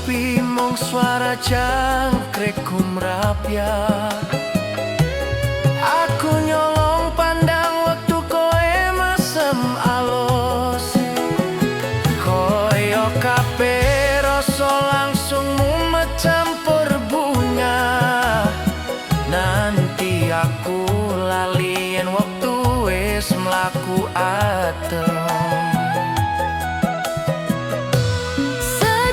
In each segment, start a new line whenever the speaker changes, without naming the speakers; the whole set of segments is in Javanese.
Sepi mung suara jangkrik gumrapyak. Aku nyolong pandang wektu kowe mesem alus. Koyo kabeh rasa langsung mumet campur bunga. Nanti aku lali yen wektu wis mlaku adem.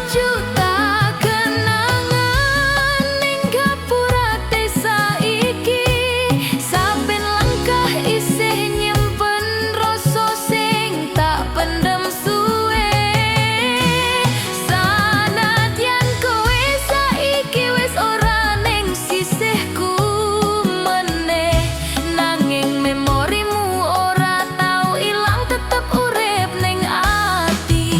Sejuta kenangan ning gapura desa iki. Saben langkah isih nyimpen rasa sing tak pendem suwe. Sanadyan kowe saiki wis ora ning sisihku meneh, nanging memorimu ora tau ilang, tetep urip ning ati.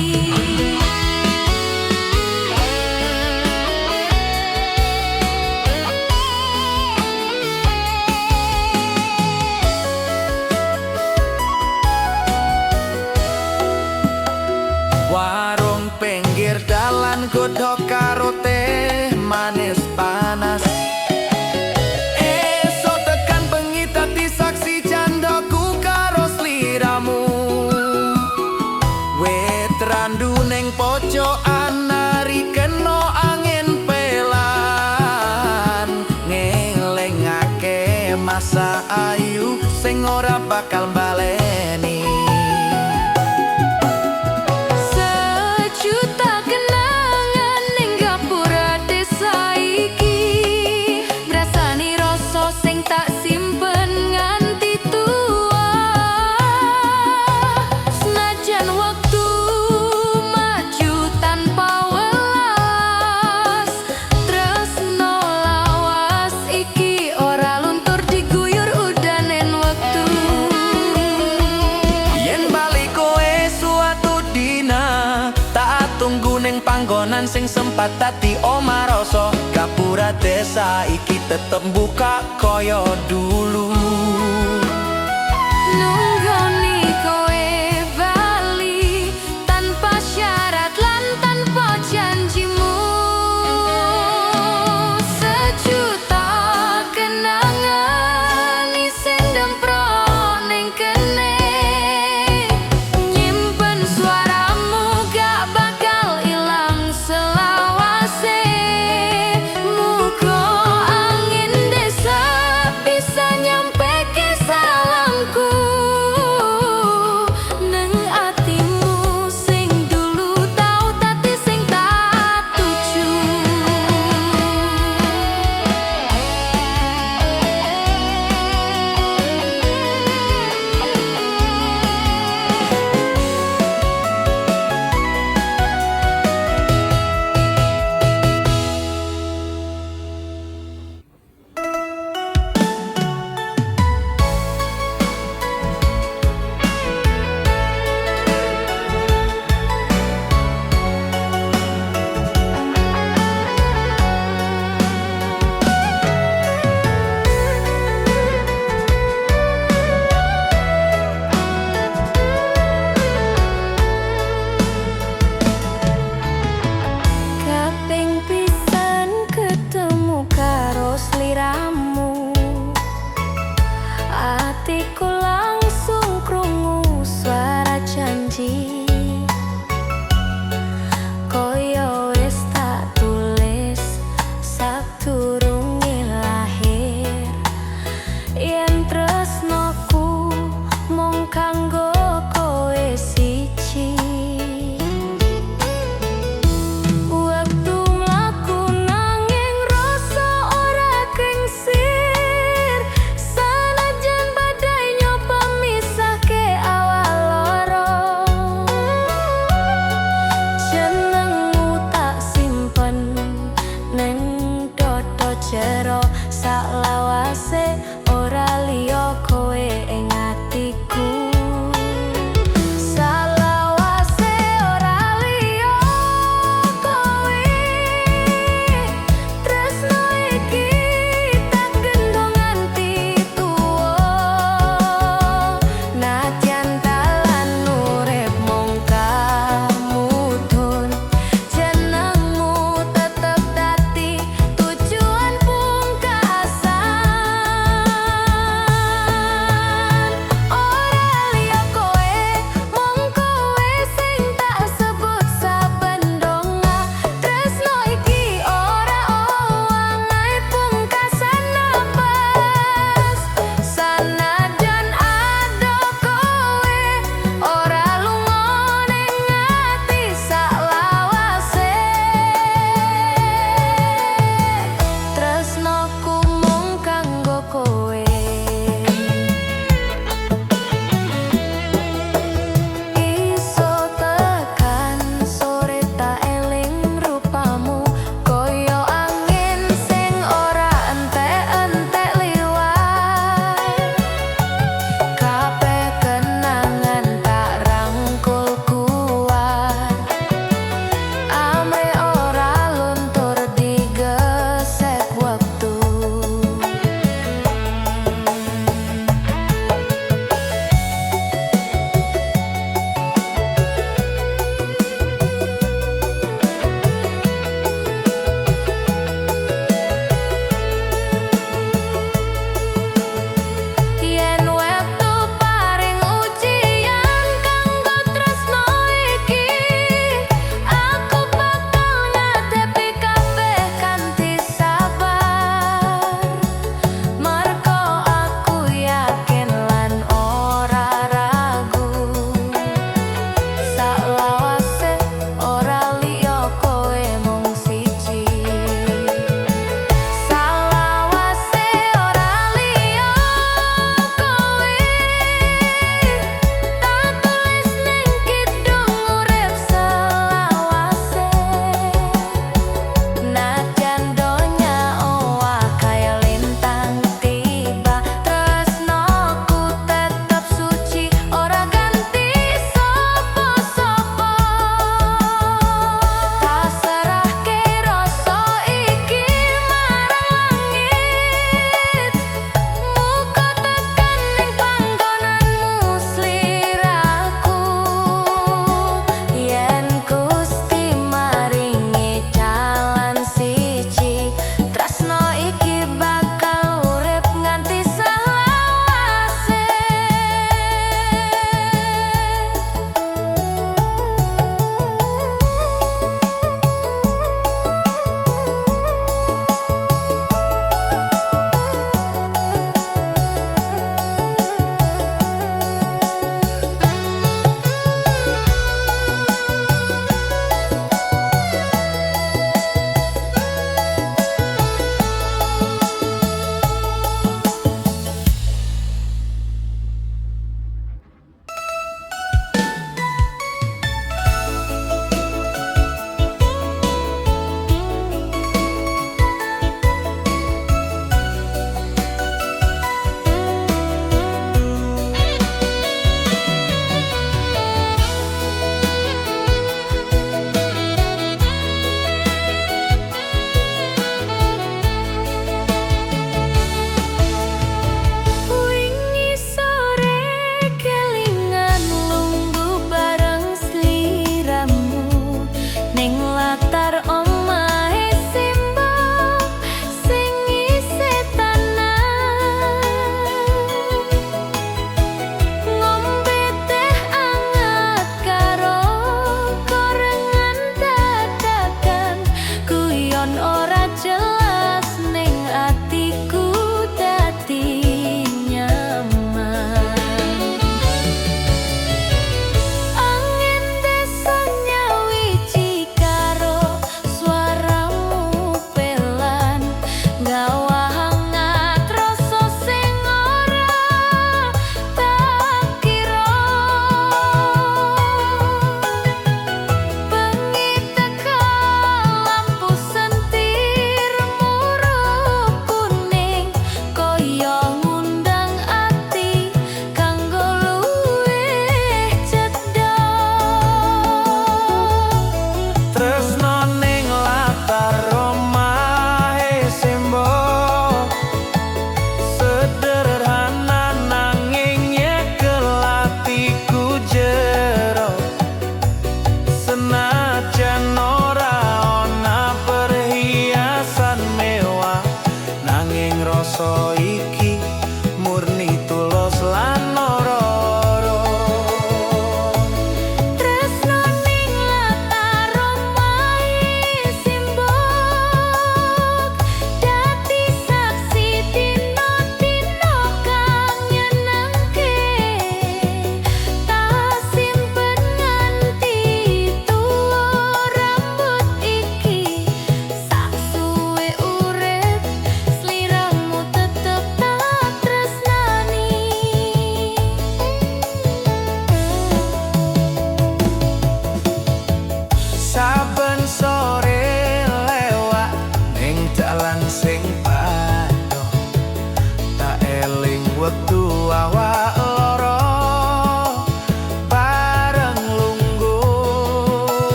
Warung pinggir dalan, godhog karo teh manis panas. Esuk tekan bengi dadi saksi candaku karo sliramu. Wit randu ning pojokan nari kena angin pelan, ngelingake masa ayu sing ora bakal baleni.
Sejuta kenangan ning gapura desa iki, ngrasani rasa sing tak simpen nganti tua. Senajan wektu maju tanpa welas, tresno lawas iki ora luntur diguyur udanen wektu.
Yen bali kowe suatu dina, tak tunggu ning panggonan sing sempat dadi omah rasa. Gapura desa iki tetep buka koyo dulu.
Nunggoni kowe bali tanpa syarat lan tanpa janjimu. Sejuta kenangan isih ndemprok ning kene, nyimpen suaramu gak bakal ilang selawase. Muga angin desa bisa nyampe.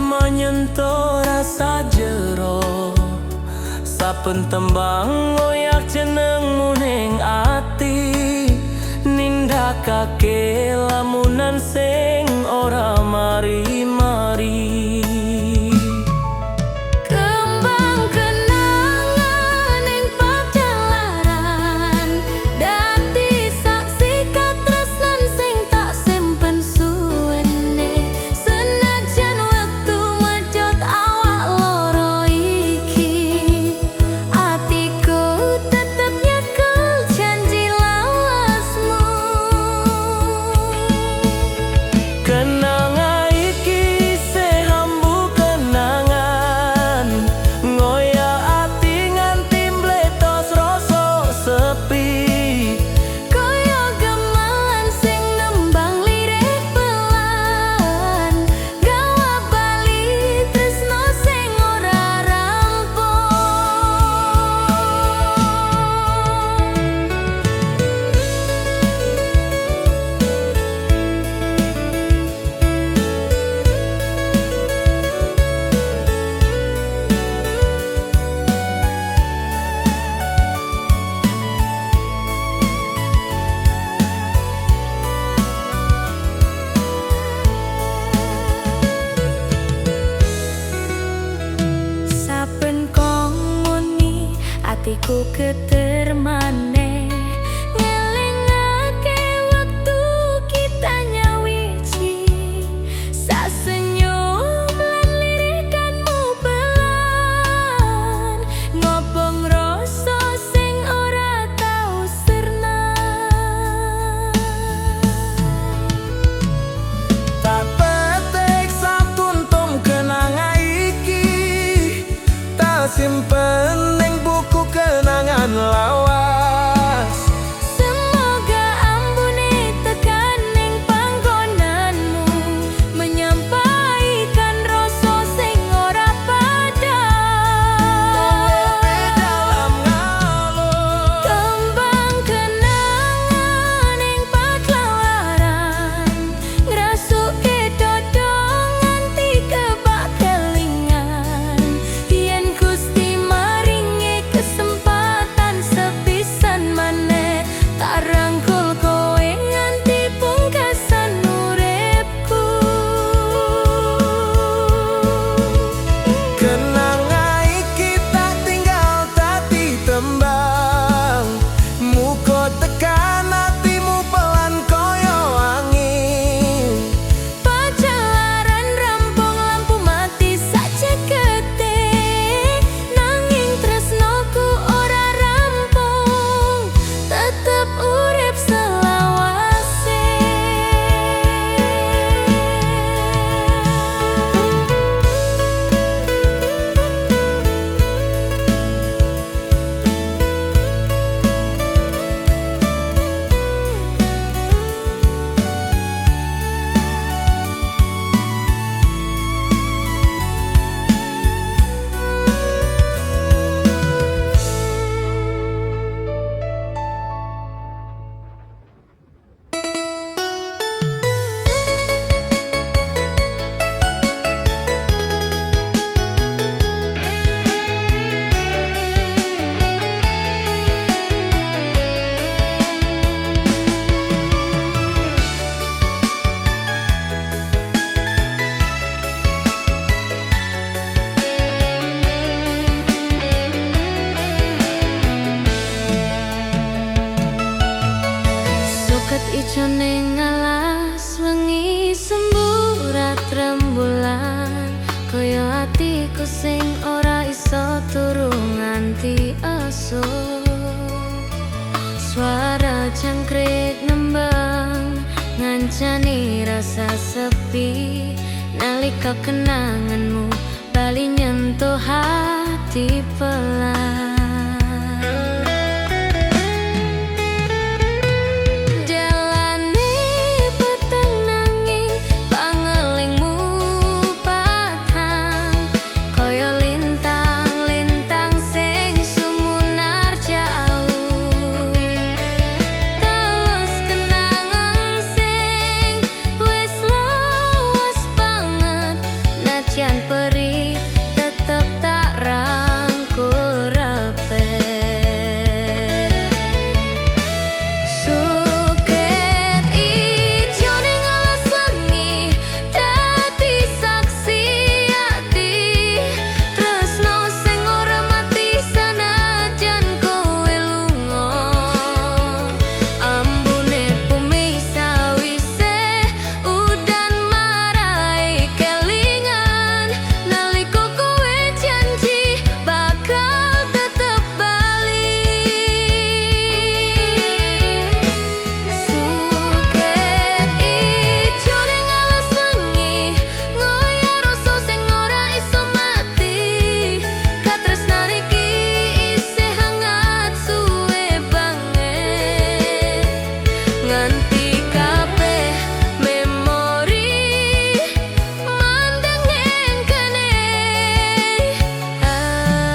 Gema nyentuh rasa jero. Saben tembang ngoyak jenengmu ning ati, nindakake lamunan sing ora mari-mari.
Kembang kenangan ing pajalaran, dadi saksi katresnan sing tak simpen suwene. Senajan wektu mecut awak loro iki, atiku tetep nyekel janji lawasmu.
Kenanga iki isih ambu kenangan, ngoyak ati nganti mbletos rasa sepi.
Kaya gamelan sing nembang lirih pelan, gawa bali tresno sing ora rampung. Saben kong muni atiku geter maneh, ngelingake wektu kita nyawiji. Sasenyum lan lirikanmu pelan, ngobong rasa sing ora tau sirna.
Tak petik satuntum kenanga iki, tak simpen ning buku kenangan lawas.
Semoga ambune tekan ning panggonanmu, menyampaikan rasa sing ora padhang.
Dalam ngalun.
Kembang kenangan ing pagelaran, ngrasuke dodo nganti kebak kelingan. Yen Gusti maringi kesempatan sepisan maneh, tak rangkul kowe nganti pungkasan uripku.
Kenanga iki tak tinggal dadi tembang, muga tekan atimu pelan kaya angin.
Pajalaran rampung lampu mati sacekete, nanging tresnoku ora rampung, tetep urip selawase. Suket ijo ning alas wengi semburat rembulan, kaya atiku sing ora iso turu nganti esuk. Suara jangkrik nembang ngancani rasa sepi, nalika kenanganmu bali nyentuh hati pelan. Jalane peteng nanging pangelingmu padhang, kaya lintang-lintang sing sumunar jauh. Terus kenangan sing wis lawas banget, najan Senajan perih tetep tak rangkul rapet. Suket ijo ning alas wengi dadi saksi ati, tresno sing ora mati sanajan kowe lunga. Ambune bumi sawise udan marai kelingan nalika kowe janji bakal tetep bali. Suket ijo ning alas wengi ngoyak rasa sing ora iso mati. Katresnan iki isih hangat suwe banget nganti kabeh memori mandeng ning kene. Ah,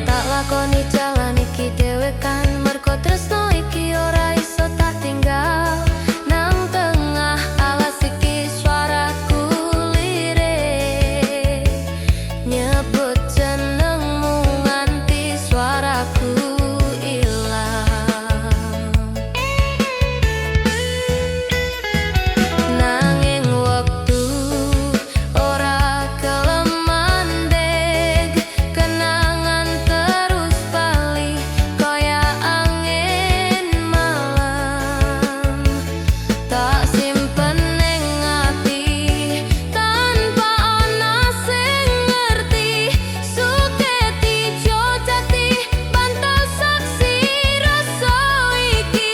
Tak lakoni jalan iki dhewekan mergo tresno iki ora iso tak tinggal. Nang tengah alas iki suaraku lirik nyebut jenengmu nganti suaraku ilang. Nanging wektu ora gelem mandeg, kenangan terus bali kaya angin malam. Tak simpen ning ati tanpa ana sing ngerti. Suket ijo dadi bantal saksi rasa iki.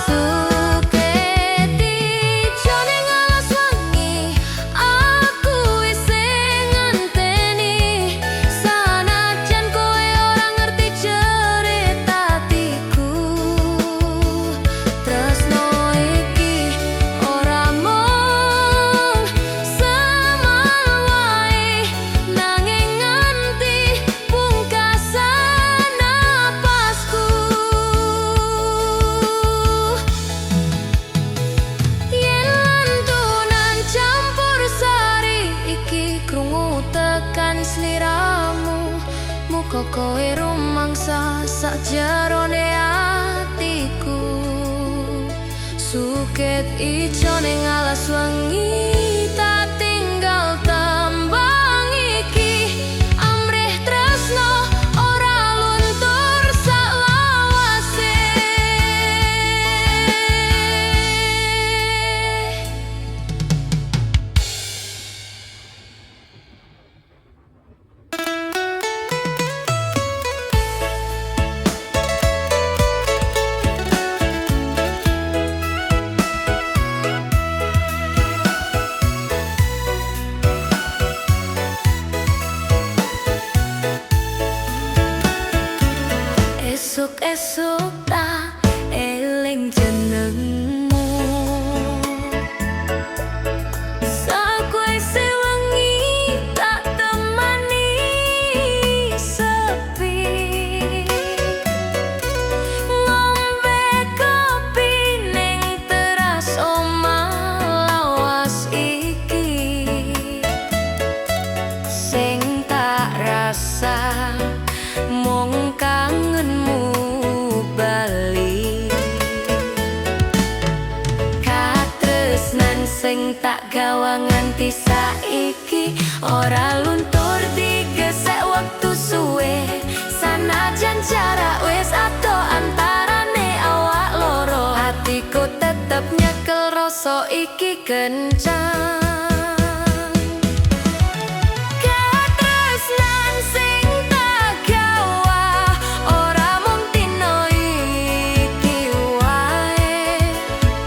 Suket ijo ning alas wengi aku isih ngenteni, sanajan kowe ora ngerti cerita atiku. Tresno iki ora mung semal wae, nanging nganti pungkasan napasku. Yen lantunan campur sari iki krungu tekan sliramu, muga kowe rumangsa sakjerone atiku. Suket ijo ning alas wengi tak tinggal tembang iki, amrih tresno ora luntur saklawase. Esuk-esuk tak eling jenengmu, sakwise wengi tak temani sepi. Ngombe kopi ning teras omah lawas iki, sing tak rasa mung kangenmu bali. Katresnan sing tak gawa nganti saiki ora luntur digesek wektu suwe, sanajan jarak wis adoh antarane awak loro, atiku tetep nyekel rasa iki kencang. Katresnan sing tak gawa ora mung dina iki wae,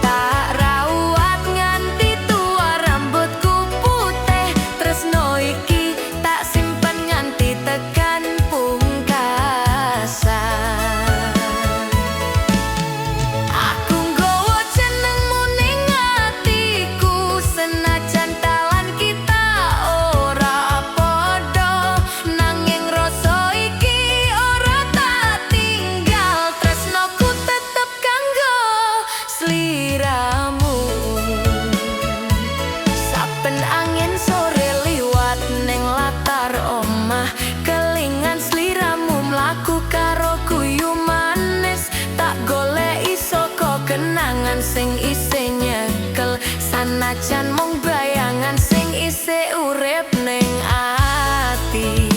tak rawat nganti tua rambutku putih. Tresno iki tak simpen nganti tekan pungkasan. Aku nggawa jenengmu ning atiku, senajan Senajan mung bayangan sing isih urip ning ati.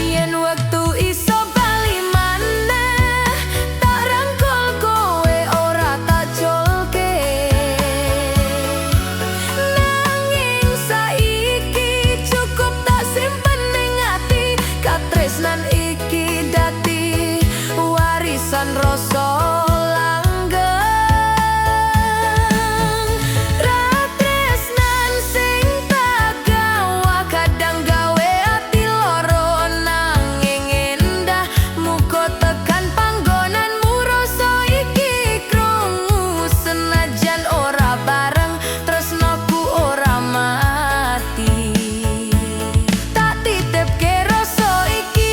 Yen wektu iso bali maneh, tak rangkul kowe, ora tak culke. Nanging saiki cukup tak simpen ning ati. Katresnan iki dadi warisan rasa langgeng. Katresnan sing tak gawa kadang gawe ati loro, nanging endah. Muga tekan panggonanmu rasa iki krungu. Senajan ora bareng, tresnoku ora mati. Tak titipke rasa iki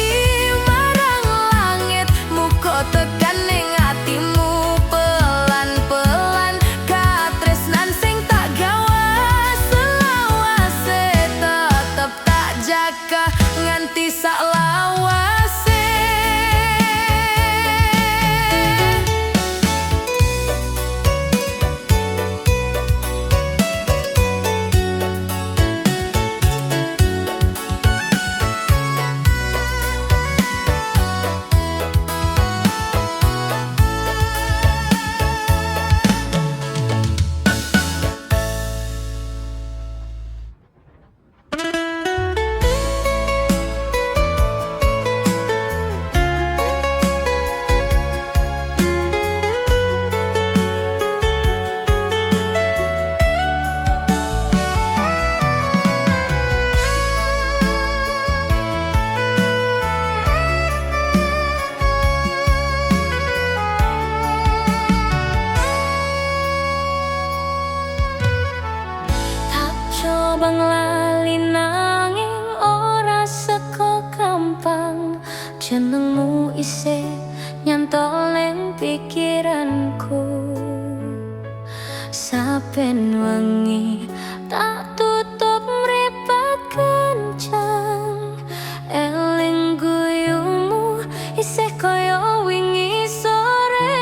marang langit, muga tekan ning atimu pelan-pelan. Katresnan sing tak gawa selawase tetep tak jaga nganti sak lawase. Tak coba nglali nanging ora seko gampang. Jenengmu isih nyantol ning pikiranku. Saben wengi tak tutup mripat kencang, eling guyumu isih kaya wingi sore.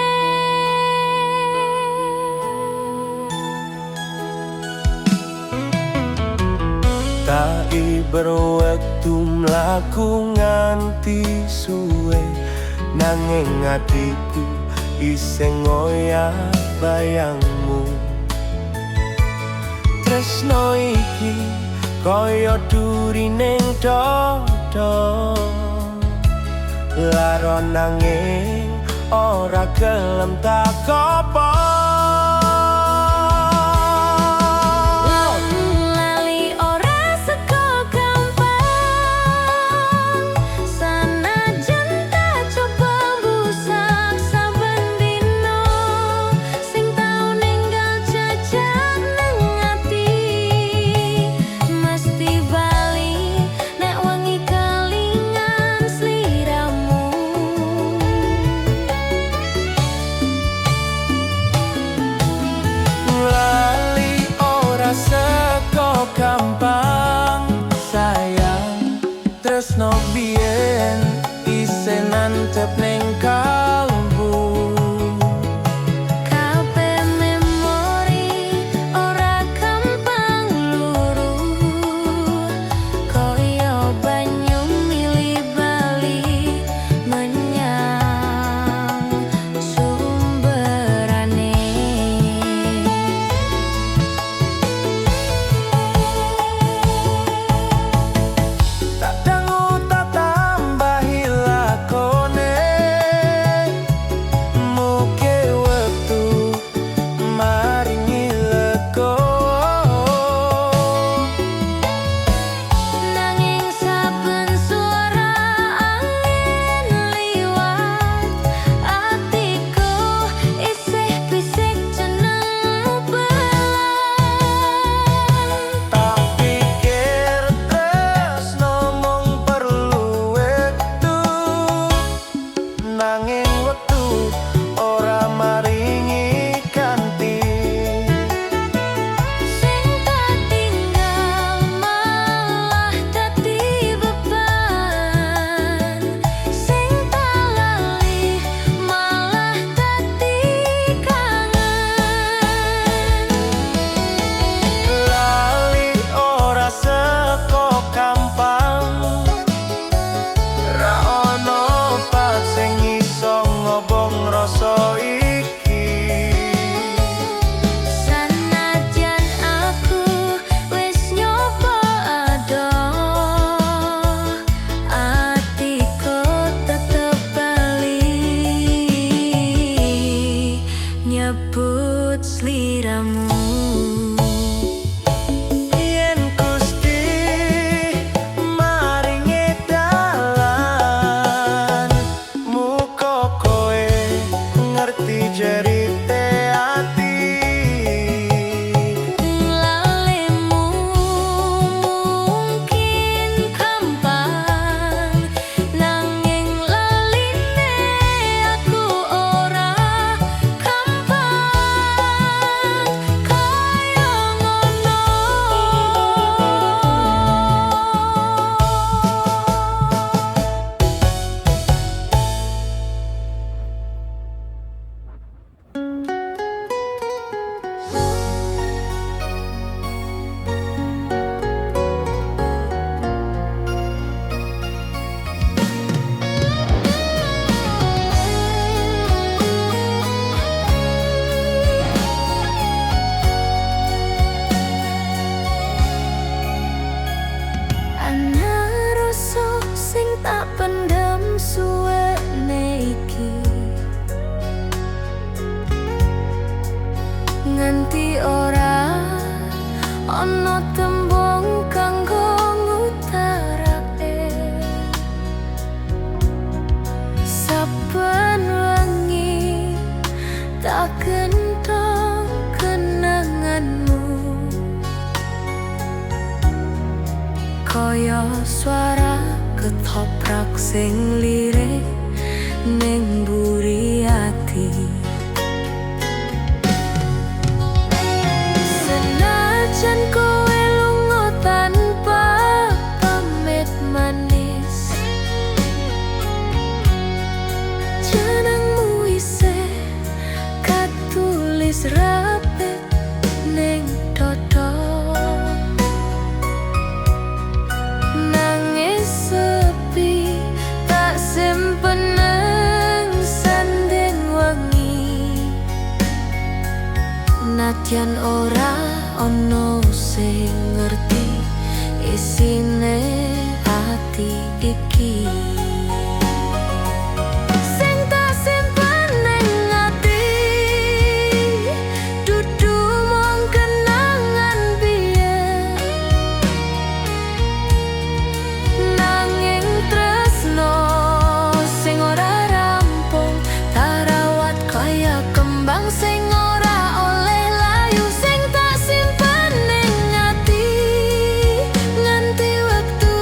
Tak iber wektu mlaku nganti suwe, nanging atiku isih ngoyak bayangmu. Tresno iki kaya duri ning dada, lara nanging ora gelem tak kopong.
Lali ora seko gampang, sanajan tak coba mbusak saben dino. Sing tau ninggal jejak nang ati mesti bali nek wengi kelingan sliramu.
Lali ora seko gampang, sayang. Tresno biyen isih nantep ning kalbu.
Kabeh memori ora gampang luru, kaya banyu milih bali menyang sumberane.
Tak dangu tak tambahi.
Swara ketoprak sing lirik ning buri ati. Senajan kowe lunga tanpa pamit manis, jenengmu isih katulis rapet ning dodo. Nangis sepi tak simpen nang sanding wengi. Nadyan ora ono sing ngerti isine ati iki. Sing tak simpen ning ati dudu mung kenangan biyen, nanging tresno sing ora rampung tak rawat kaya kembang sing ora oleh layu. Sing tak simpen ning ati nganti wektu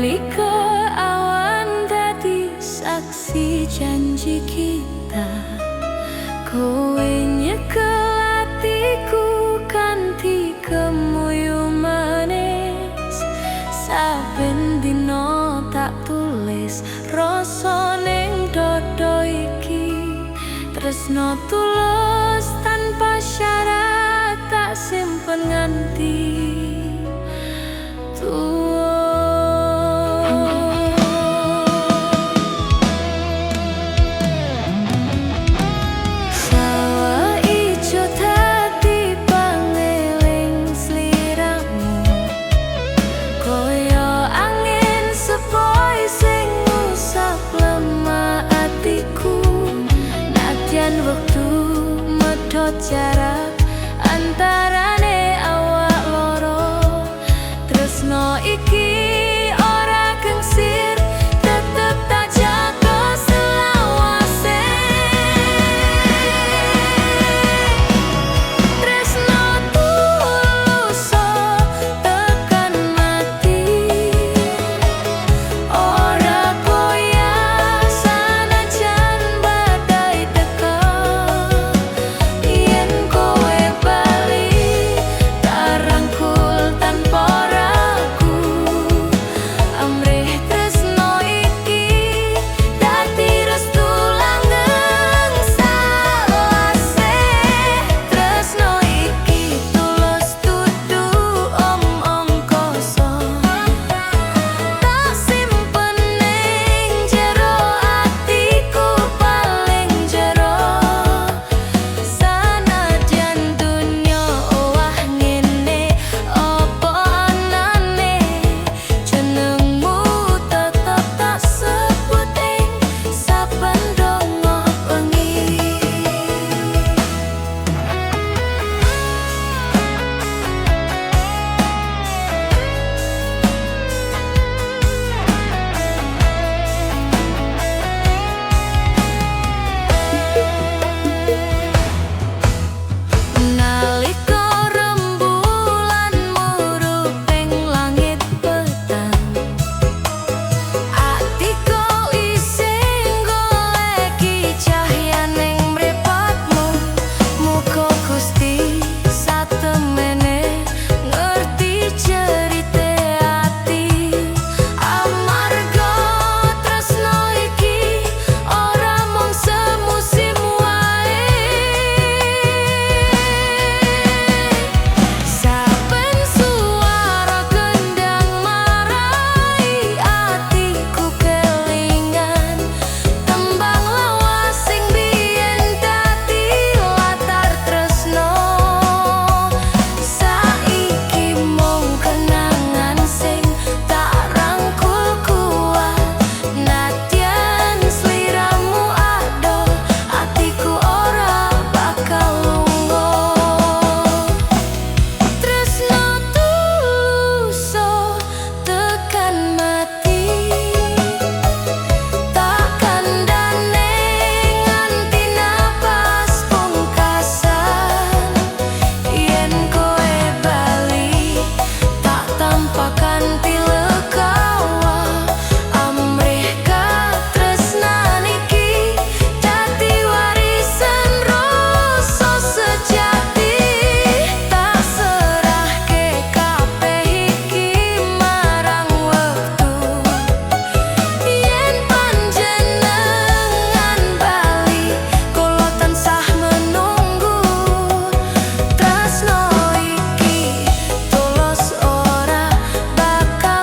Nalika awan dadi saksi janji kita, kowe nyekel atiku kanthi kemuyu manis. Saben dina tak tulis rasa ning dada iki. Tresno tulus tanpa syarat tak simpen nganti tuwa. Sawah ijo dadi pangeling sliramu, kaya angin sepoi sing ngusap lemah atiku. Nadyan wektu medhot jarak antarane awak loro, tresno iki ora kengsir, tetep tak jaga selawase. Tresno tulus tekan mati, ora goyah sanajan badai teka. Yen kowe bali tak rangkul tanpa ragu, amrih tresno iki dadi restu langgeng salawase. Tresno iki tulus dudu omong kosong, tak simpen ning jero atiku paling jero. Sanadyan donya owah ngene apa anane, jenengmu tetep tak sebut ing saben donga bengi. Nalika rembulan murup ing langit petang, atiku isih goleki cahyaning mripatmu. Muga Gusti satemene ngerti cerite ati, amarga tresno iki ora mung semusim wae. Saben suara kendang marai atiku kelingan, tembang lawas sing biyen dadi latar tresno. Saiki mung kenangan sing tak rangkul kuat. Nadyan sliramu adoh, atiku ora bakal lunga. Tresno tulus tekan mati, tak kandhane nganti napas pungkasan. Yen kowe bali tak tampa kanthi legawa, amrih katresnan iki dadi warisan rasa sejati. Tak serahke kabeh iki marang wektu, yen panjenengan bali kula tansah menunggu. Tresno iki tulus ora bakal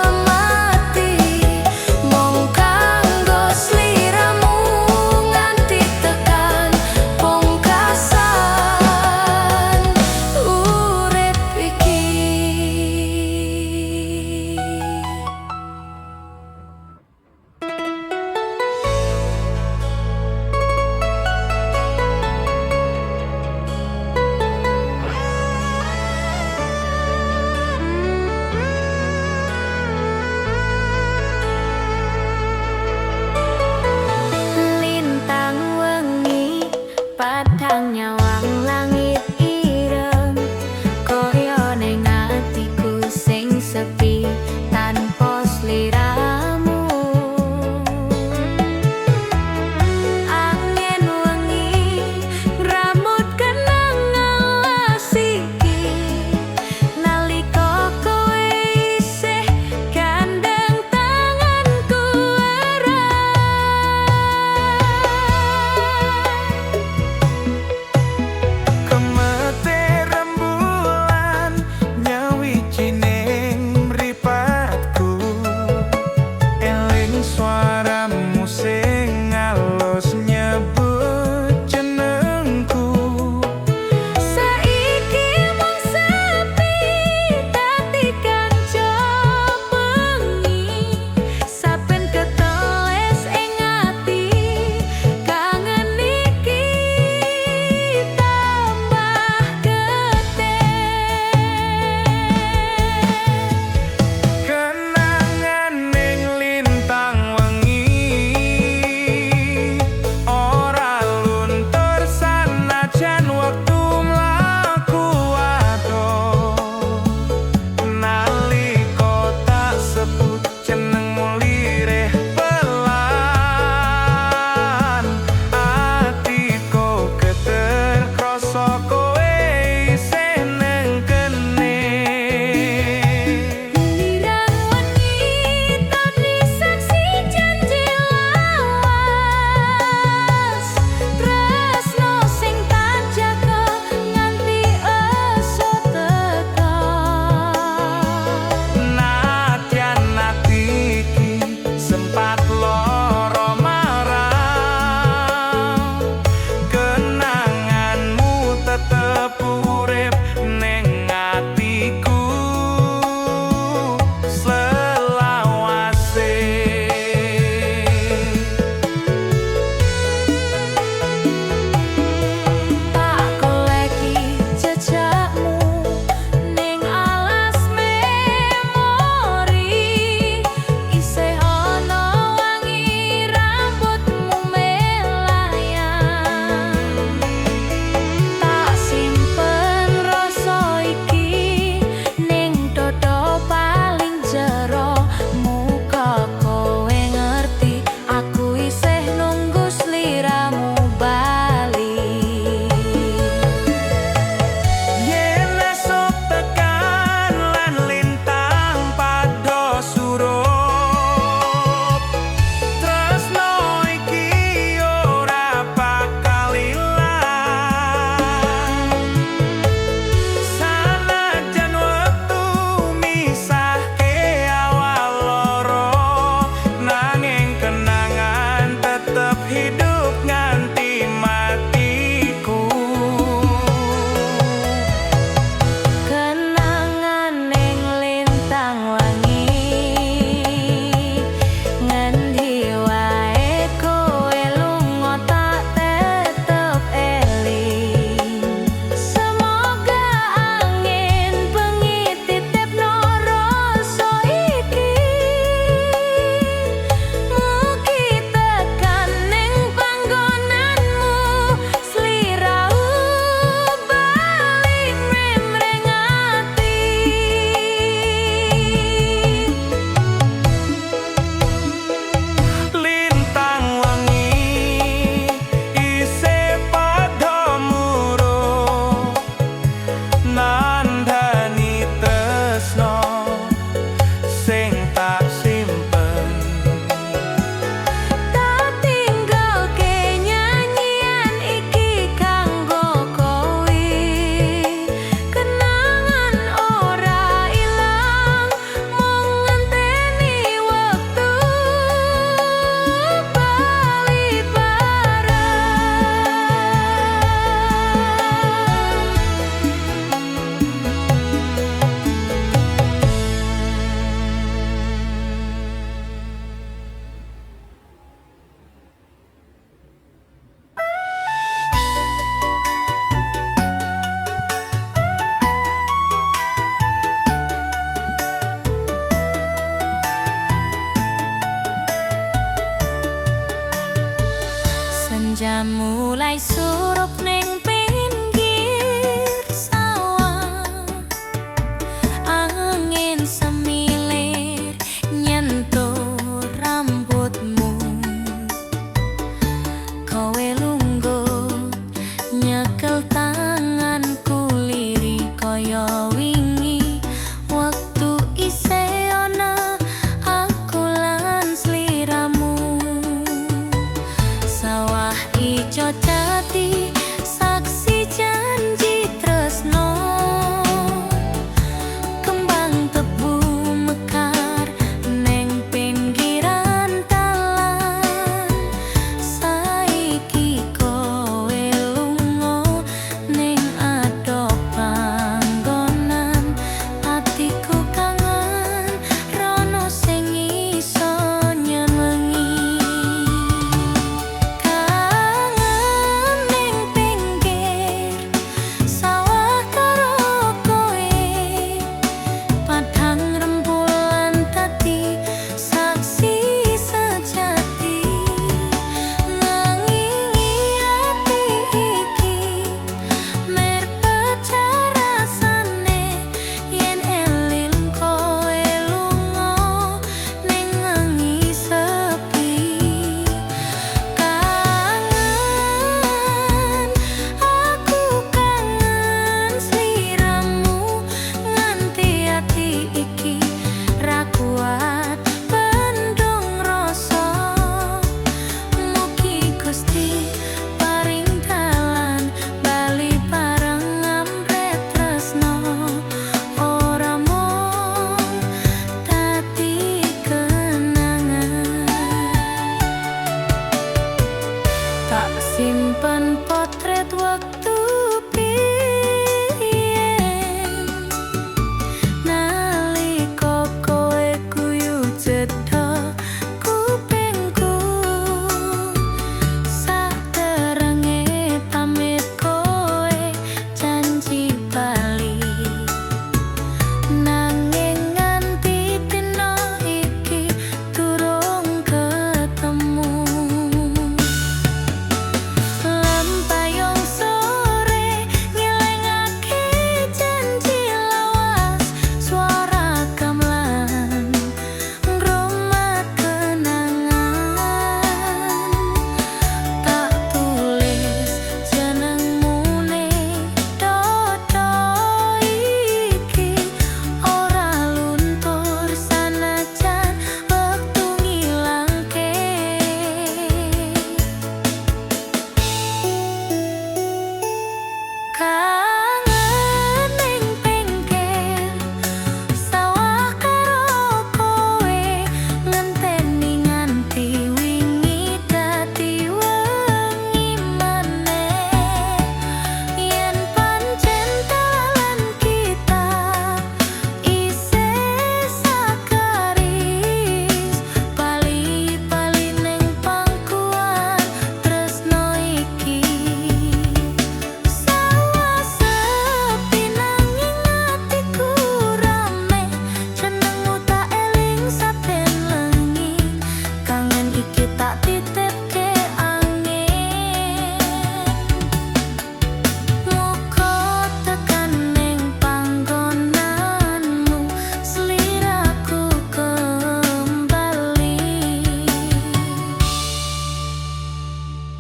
Senja mulai.